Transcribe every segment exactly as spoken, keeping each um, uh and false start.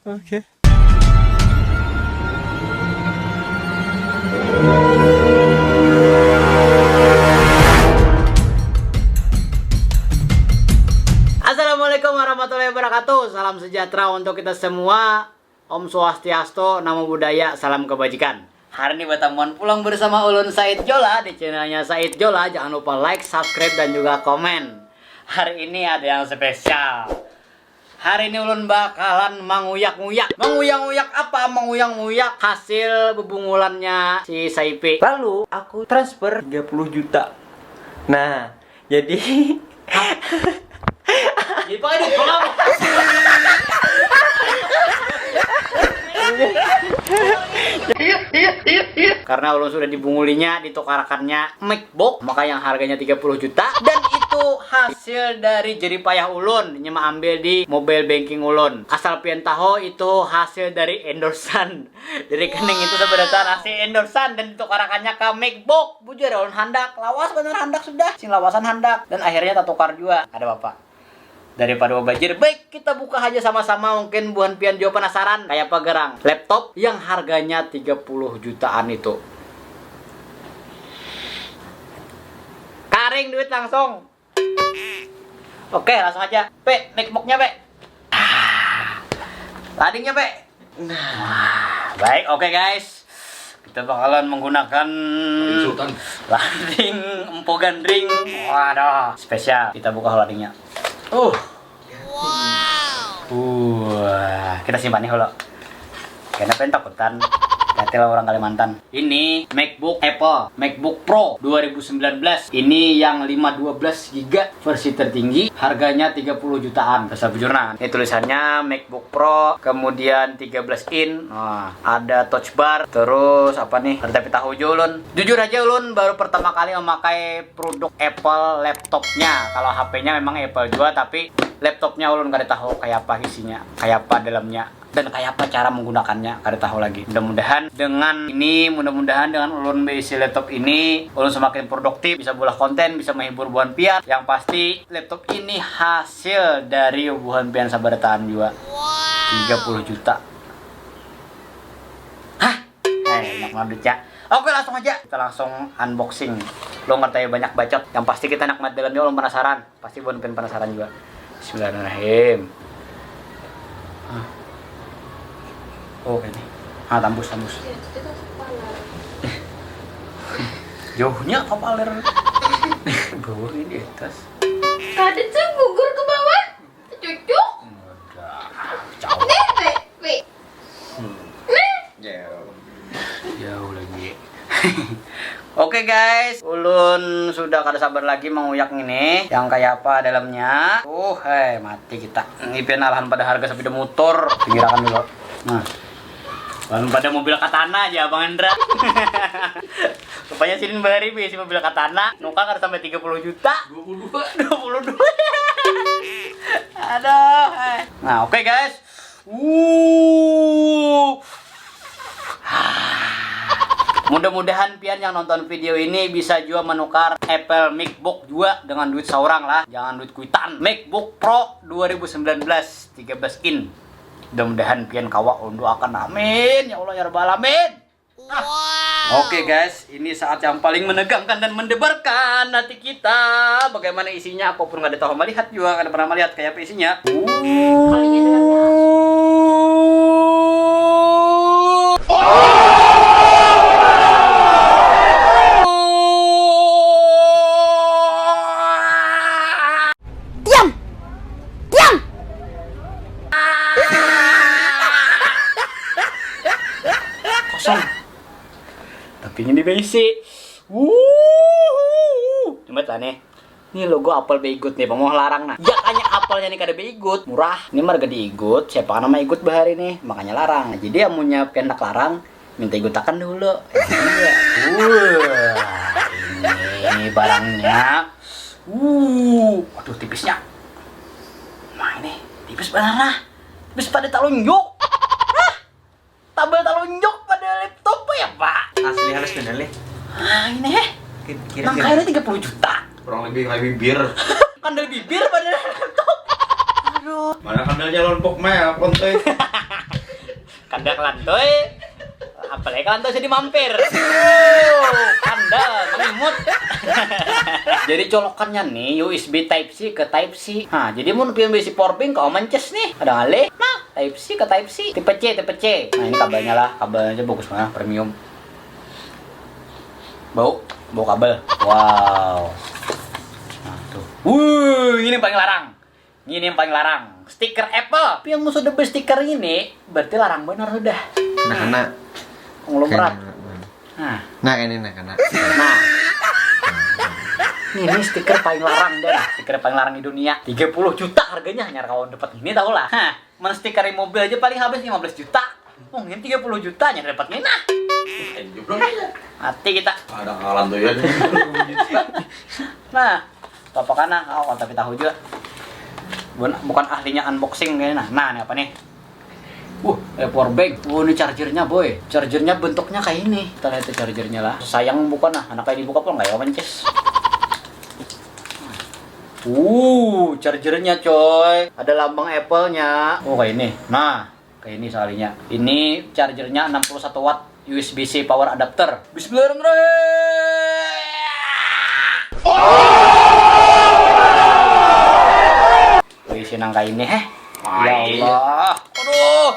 Oke. Assalamualaikum warahmatullahi wabarakatuh. Salam sejahtera untuk kita semua. Om Swastiastu, Namo Buddhaya, salam kebajikan. Hari ini batamuan pulang bersama ulun Said Jola di channelnya Said Jola. Jangan lupa like, subscribe, dan juga komen. Hari ini ada yang spesial. Hari ini ulun bakalan manguyak-nguyak. Manguyak-nguyak apa? Manguyak-nguyak hasil bebungulannya si Saipi. Lalu aku transfer tiga puluh juta. Nah, jadi Jadi pakai duit pengapa? Karena ulun sudah dibungulinya, ditukarakannya MacBook, maka yang harganya tiga puluh juta, dan itu hasil dari jerih payah ulun, nya maambil di mobile banking ulun. Asal pian tahu, itu hasil dari endorsean. Jadi rekening itu sebenarnya hasil endorsean dan ditukarakannya ke MacBook. Bujur ulun handak, lawas banar handak sudah. Sing lawasan handak dan akhirnya tatukar jua. Ada apa? Daripada babajir, baik kita buka aja sama-sama. Mungkin buhan pian jua penasaran kaya apa garang laptop yang harganya tiga puluh jutaan itu. Karing duit langsung. Oke, langsung aja. Pe, MacBooknya, Pe. Ah, ladingnya, Pe. Nah, baik, oke guys. Kita bakalan menggunakan lading empo gandring. Waduh, spesial. Kita buka ladingnya. Uh. Wah, kita simpan nih dulu. Kenapa yang takutan? Hati lah orang Kalimantan. Ini MacBook Apple, MacBook Pro dua ribu sembilan belas. Ini yang lima dua belas giga versi tertinggi, harganya tiga puluh jutaan. Bahasa bujurna. Ini tulisannya MacBook Pro, kemudian tiga belas in. Nah, ada touch bar, terus apa nih? Ada tapi tahu aja ulun. Jujur aja ulun baru pertama kali memakai produk Apple laptopnya. Kalau H P-nya memang Apple juga, tapi laptopnya ulun kada tahu kayak apa isinya, kayak apa dalamnya, dan kayak apa cara menggunakannya, kada tahu lagi. Mudah-mudahan dengan ini, mudah-mudahan dengan ulun beisi laptop ini, ulun semakin produktif, bisa bulah konten, bisa menghibur buhan pian. Yang pasti laptop ini hasil dari buhan pian sabarataan juga. Tiga puluh juta. Hah? Eh, enak banget ya. Oke, langsung aja. Kita langsung unboxing. Lo ngerti banyak bacot. Yang pasti kita nak mati dalamnya, ulun penasaran. Pasti buhan pian penasaran juga. Bismillahirrahmanirrahim. Hah. Oh, ini. Ah, tambus, tambus. Jauhnya apa paler? Bawah ini di atas. Kada tuh gugur ke bawah. Cucuk. Udah. Jauh. Nih, Pe, Pe. Hmm. Nih. Jauh. Jauh lagi. Oke guys, ulun sudah kada sabar lagi menguyak ini. Yang kayak apa dalamnya? Uh, hei, mati kita. Ini pian alahan pada harga sepeda motor. Pinggirakan dulu. Nah. Lawan pada mobil Katana aja, Bang Hendra. Rupanya sidin bahari beisi mobil Katana, nukar kada sampai tiga puluh juta. Dua puluh dua. Dua puluh dua. Aduh, eh. Nah, oke guys. Wuh. Mudah-mudahan pian yang nonton video ini bisa juga menukar Apple MacBook juga dengan duit seorang lah, jangan duit kuitan. MacBook Pro dua ribu sembilan belas, tiga belas in. Mudah-mudahan pian kawa, ulun doakan, amin ya Allah ya rabbal alamin. Oke guys, ini saat yang paling menegangkan dan mendebarkan hati kita. Bagaimana isinya? Aku pun nggak ada tahu melihat juga, nggak ada pernah melihat kayak apa isinya. Diam! Diam! Kosong. Tapi ini bisi. Wuh. Coba lah nih. Ini logo Apple beigut nih, pemoh larang nah. Ya kanya Apple-nya nih kada beigut, murah. Ini marga diigut, siapa nama igut bahari nih, makanya larang. Nah, jadi amunnya pian handak larang, minta igutakan dahulu. Iya. Wah, ini barangnya. Uh, aduh tipisnya. Nah ini, tipis banar nah. Tipis pada talunjuk. Hah? Tabal talunjuk pada laptop ya, Pak? Asli halus bener nih. Ah, ini heh. Kira-kira nang kaya tiga puluh juta. Kurang lebih kayak bibir. Kandel bibir pada laptop. Aduh. Mana kandel nyalon pok mah ya, apa tuh? Ada kelantoy, apalagi kelantoy jadi mampir. Uh, kandal, mengimut. Jadi colokannya nih U S B Type C ke Type C. Nah, jadi mun pian bisi power bank kau mencas nih, ada ngalih. Nah, Type C ke Type C, tipe C, tipe C. Nah, ini kabelnya lah, kabelnya aja bagus banget, premium. Bau, bau kabel. Wow. Nah, tuh. Wuh, ini paling larang. Ini yang paling larang. Stiker Apple. Tapi yang sudah berstiker ini berarti larang benar sudah. Nah, kena. Pengelum berat. Nah, Nah, ini nah kena. nah. Ini stiker paling larang deh. Stiker paling larang di dunia. Tiga puluh juta harganya hanya kawan dapat ini tahu lah. Hah, men stiker mobil aja paling habis lima belas juta. Oh, ini tiga puluh juta nya dapat ini nah. Jeblos aja. Mati kita. Ada kalantoy aja. Nah, apa kana? Oh, tapi tahu juga. Bukan, bukan ahlinya unboxing kayaknya. Nah, nah, ini apa nih? Uh, eh, power bank. Oh, ini chargernya boy. Chargernya bentuknya kayak ini. Kita lihat tuh chargernya lah. Sayang bukan nah. Anak kayak dibuka pun nggak ya, mences. Uh, chargernya coy. Ada lambang Apple-nya. Oh, kayak ini. Nah, kayak ini soalnya. Ini chargernya enam puluh satu watt U S B C power adapter. Bismillahirrahmanirrahim. Wih, senang kayak ini, heh. Ya Allah. Aduh.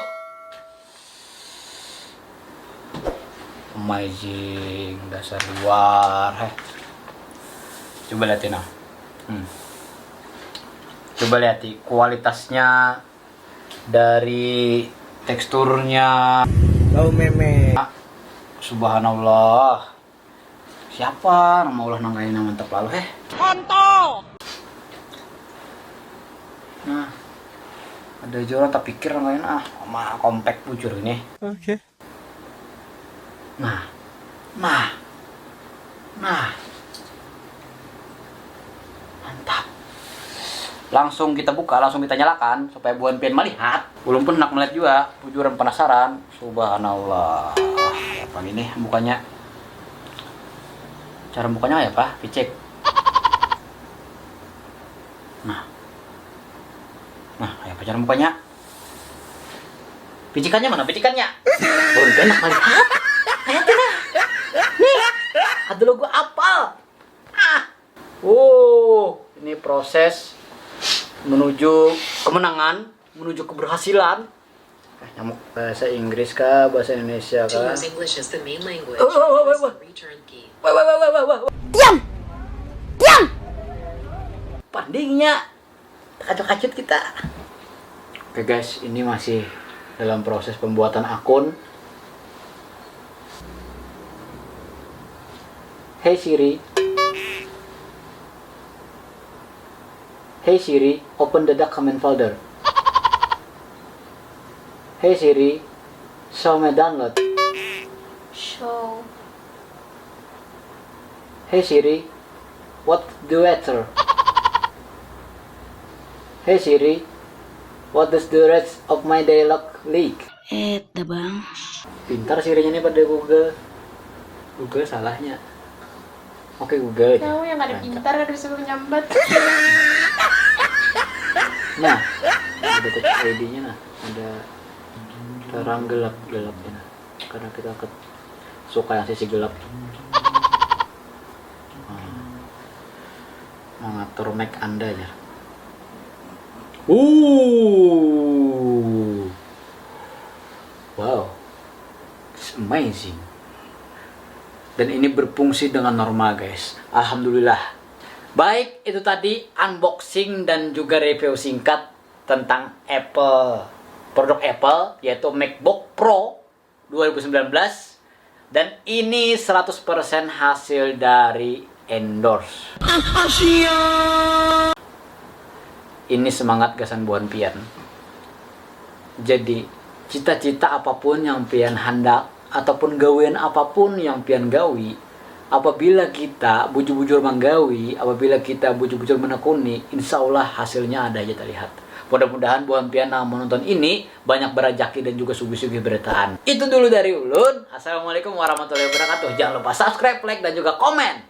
Amazing, dasar luar, heh. Coba liatin nah. Hmm. Coba lihat kualitasnya dari teksturnya. Bau meme. Subhanallah. Siapa nama ulah nang kayak mantap lalu heh. Kontol. Nah, ada aja orang tak pikir nang kayak ah, sama compact bujur ini. Oke. Nah, nah, nah. Mantap. Langsung kita buka, langsung kita nyalakan supaya buhan pian melihat. Ulun pun hendak melihat juga, bujur penasaran. Subhanallah. Apa ini bukannya? Cara bukanya kayak apa? Picik. Nah. Nah, kayak apa cara bukanya? Picikannya mana picikannya? Belum enak melihat. Lihat nah. Nih, ada logo Apple. Ah. Oh, ini proses menuju kemenangan, menuju keberhasilan. Eh, nyamuk bahasa Inggris kah, bahasa Indonesia To kah? use English as the main language, Oh, oh, oh, press oh. the return key. Wah, wah, wah, wah, wah, wah. Diam! Diam! Pandingnya. Takajut-kajut kita. Oke guys, ini masih dalam proses pembuatan akun. Hey Siri. Hey Siri, open the document folder. Hey Siri, show me download. Show. Hey Siri, what the weather? Hey Siri, what does the rest of my day look like? Eh, dah bang. Pintar Sirinya nih pada Google. Google salahnya. Oke Google aja. Tahu yang ada Mantap. Pintar ada bisa menyambat. Nah, ada tips I D-nya nah. Ada terang gelap gelapnya nah. Karena kita ke suka yang sisi gelap. Nah, mengatur mic Anda ya. Uh. Wow. It's amazing. Dan ini berfungsi dengan normal guys. Alhamdulillah. Baik, itu tadi unboxing dan juga review singkat tentang Apple, produk Apple, yaitu MacBook Pro dua ribu sembilan belas. Dan ini seratus persen hasil dari endorse. Ini semangat gasan buhan pian. Jadi, cita-cita apapun yang pian handak ataupun gawian apapun yang pian gawi, apabila kita bujur-bujur manggawi, apabila kita bujur-bujur menekuni, insya Allah hasilnya ada aja terlihat. Mudah-mudahan buhan pian yang menonton ini banyak berajaki dan juga sugih-sugih berataan. Itu dulu dari ulun. Assalamualaikum warahmatullahi wabarakatuh. Jangan lupa subscribe, like, dan juga komen.